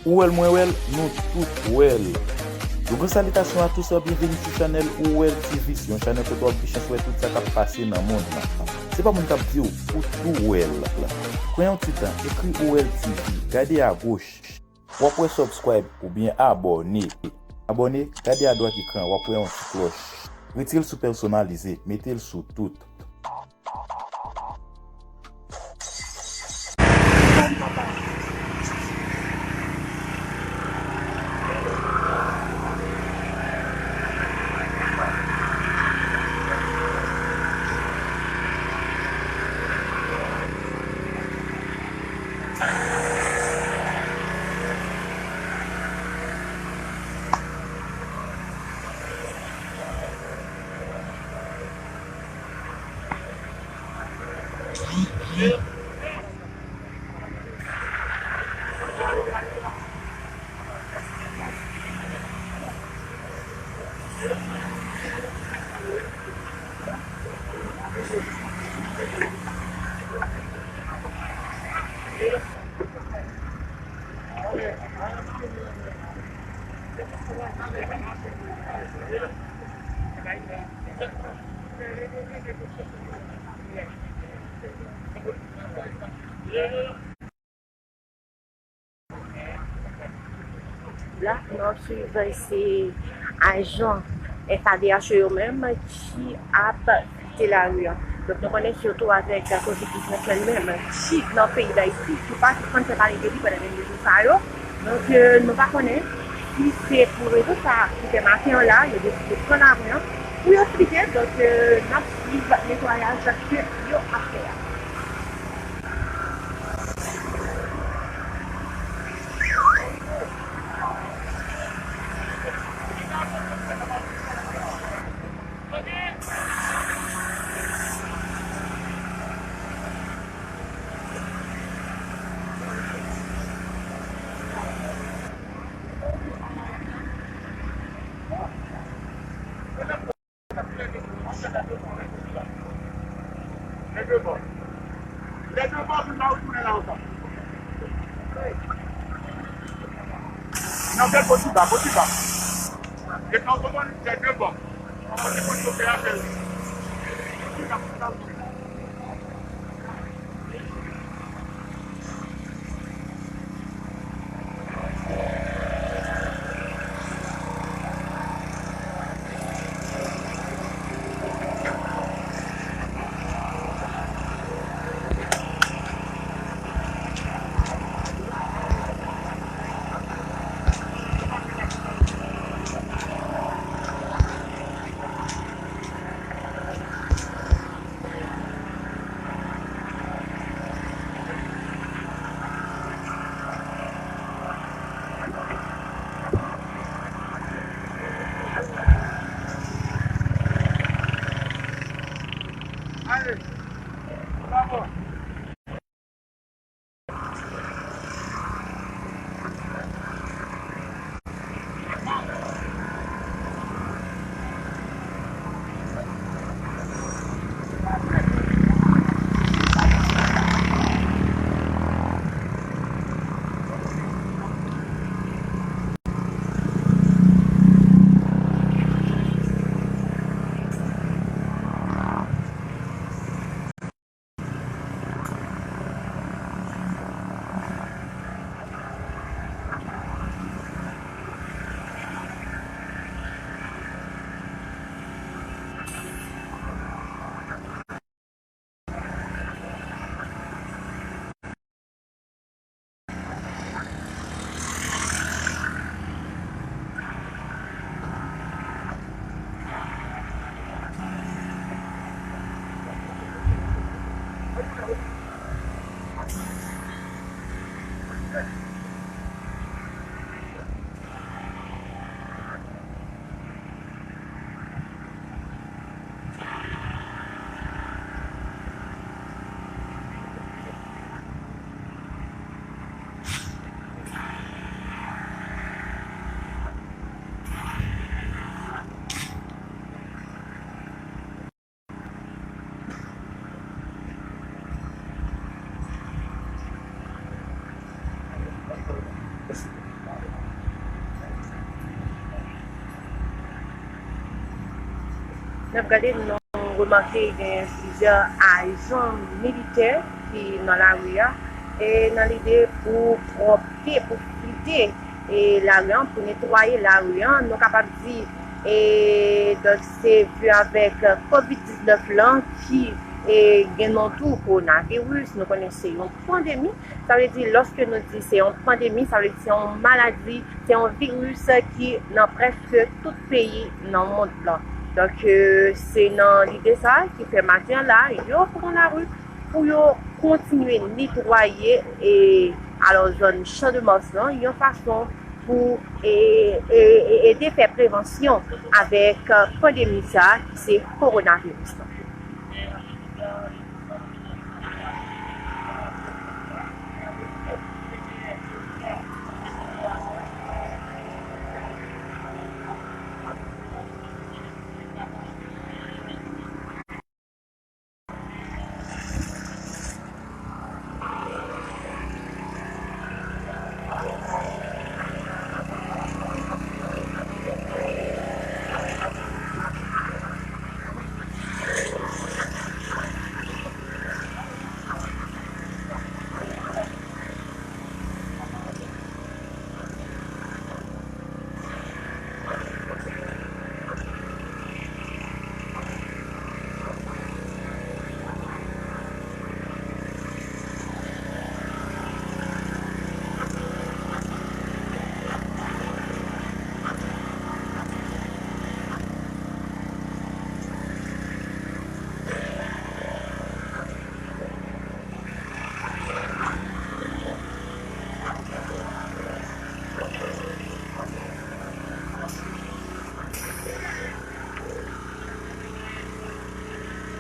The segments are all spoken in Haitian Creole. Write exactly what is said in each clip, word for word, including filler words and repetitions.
Ou wè l, mwen wè l, nou tout wè l. Yon gran salitasyon a tous, byenveni sou chanèl Ou wè l T V, se yon chanèl kote w ap gen chans wè tout sa k ap pase nan mond lan. Se pa moun k ap di w, ou tou wè l. Pran yon ti tan, ekri Ou wè l T V, gade agoch, w ap wè subscribe oubyen abòne. Abòne, gade adwat ekran, w ap wè yon ti klòch. Retire l sou pèsonalize, mete l sou tout. La, n ap swiv se ajan F A D H yo menm ki ap kite lari a. Donk, nou konnen sitou avèk kovid diznèf la li menm, ki nan peyi Dayiti, ki pa sispann fè pale de li pandan dènye jou sa yo. Donk, euh, nou pa konnen si se pou rezon sa a ki fè maten an la, yo deside pran lari an pou yo eksplike. Donk, euh, n ap swiv netwayaj ke yo ap fè a. Lè de bò. Lè de bò, vin la, ou tounen la, ou sa. Nan bèl bò, ti ba, bò, ti ba. E kan ou konprann, lè de bò. Kote konn yo fè apèl. Ti ba, ti ba, ti ba. N ap gade, nou remake gen plizyè ajan militè ki nan lari a, e nan lide pou pwòpte, pou flite, e lari a, pou netwaye lari a, nou kapab di, e donk se vi avèk kovid diznèf lan ki, e gen non tou kowonaviris, nou konnen se yon pandemi. Sa vle di, lòske nou di se yon pandemi, sa vle di se yon maladi, se yon viris ki nan prèske tout peyi nan mond lan. Donk, e, se nan lide sa a ki fè maten an la, yo pran lari pou yo kontinye netwaye, e, alò, zòn Champ de Mars lan, yon fason pou, e, e, e, ede fè prevansyon avèk, e, pandemi sa a ki se kowonaviris lan.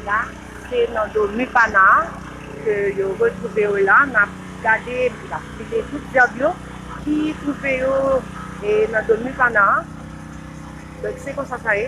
La, se nan do Mupana a ke yo retwouve yo la. N ap gade, n ap file tout zèb yo ki twouve yo, e, nan do Mupana a. Donk, se konsa sa ye.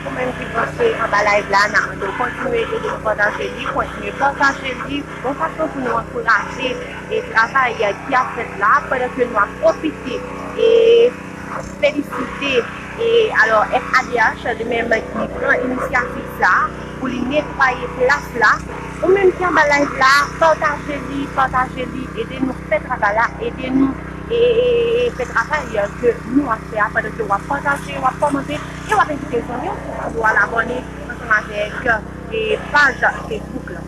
Ou menm ki branche anba live la, n ap mande w kontinye ede nou pataje li, kontinye pataje li, yon fason pou nou ankouraje e travay ki ap fèt la, pandan ke nou ap pwofite e felisite e alò F A D H li menm ki pran inisyativ sa a pou li netwaye plas la. Ou menm ki anba live la, pataje li, pataje li, ede nou fè travay la, ede nou e, e, e fè travay ke nou ap fè a pandan ke w ap pataje, w ap kòmante e w ap envite zanmi w pou al abòne ansanm avèk e paj Facebook la.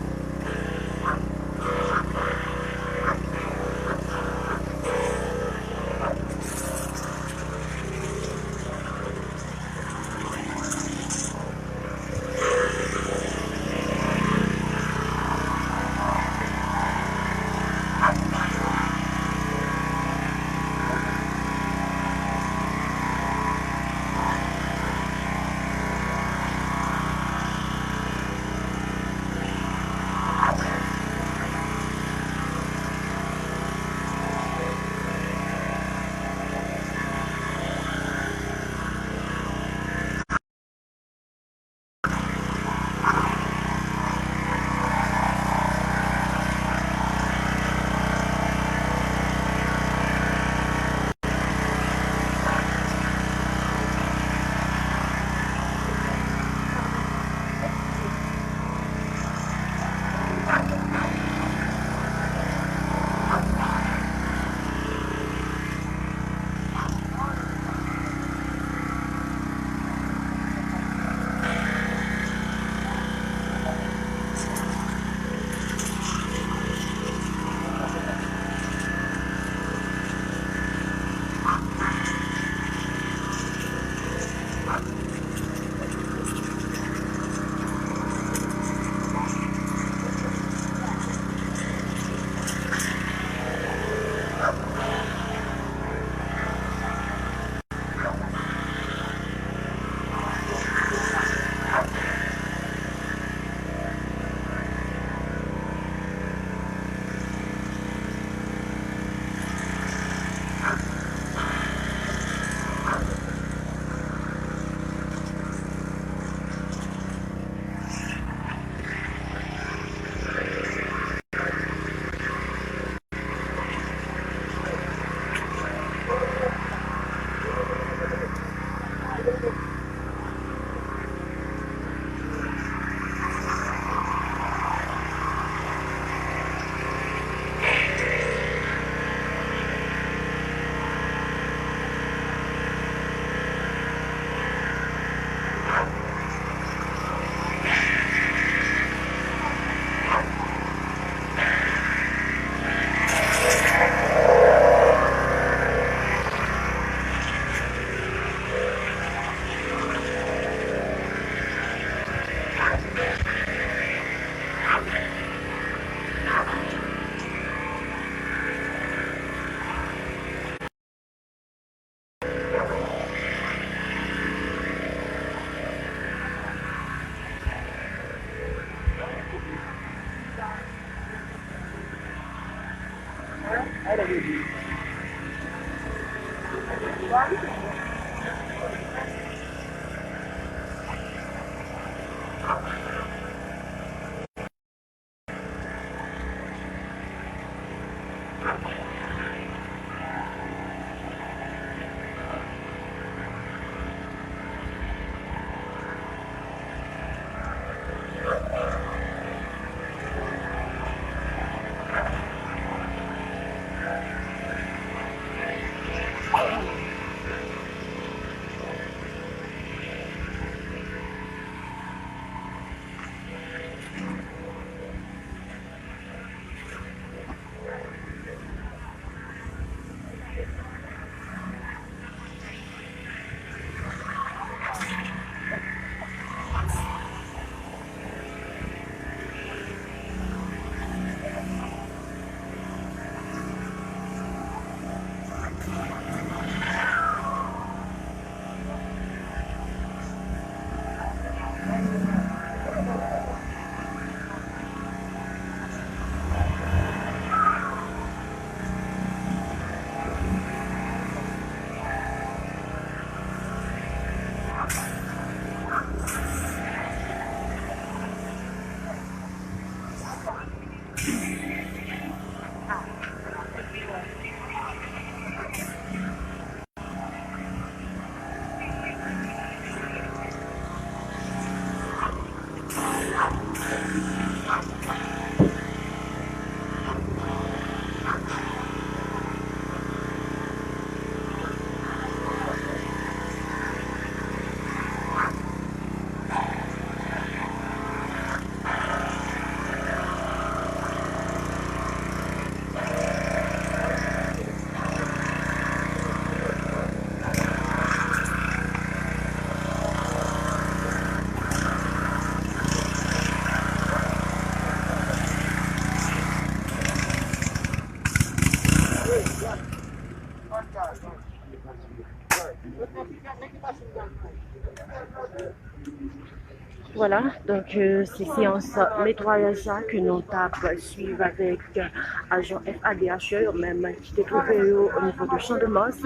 Vwala, donk, euh, se seyans netwayaj la ke nou t ap swiv avèk, euh, ajan F A D H yo, yo menm ki te twouve yo o nivo de Champ de Mars.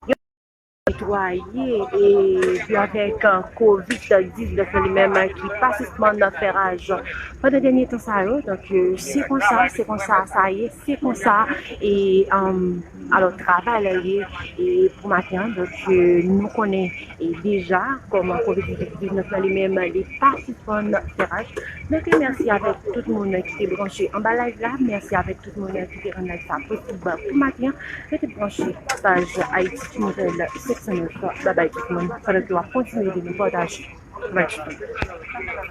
Yo netwaye e pi avèk, euh, kovid diznèf li menm ki pa sispann fè raj pandan dènye tan sa yo. Donk, euh, se konsa, se konsa sa ye, se konsa e, euh, alò, travay la ye e pou maten an. Donk, euh, nou konnen e deja kòman kovid diznèf la li menm li pa sispann fè raj. Donk, mèsi avèk tout moun ki te branche anba live la. Mèsi avèk tout moun ki te rann live sa posib pou maten an. Rete branche paj Ayiti Nouvèl senk san nèf. Babay tout moun. Pandan ke w ap kontinye de nou pataje. Bye.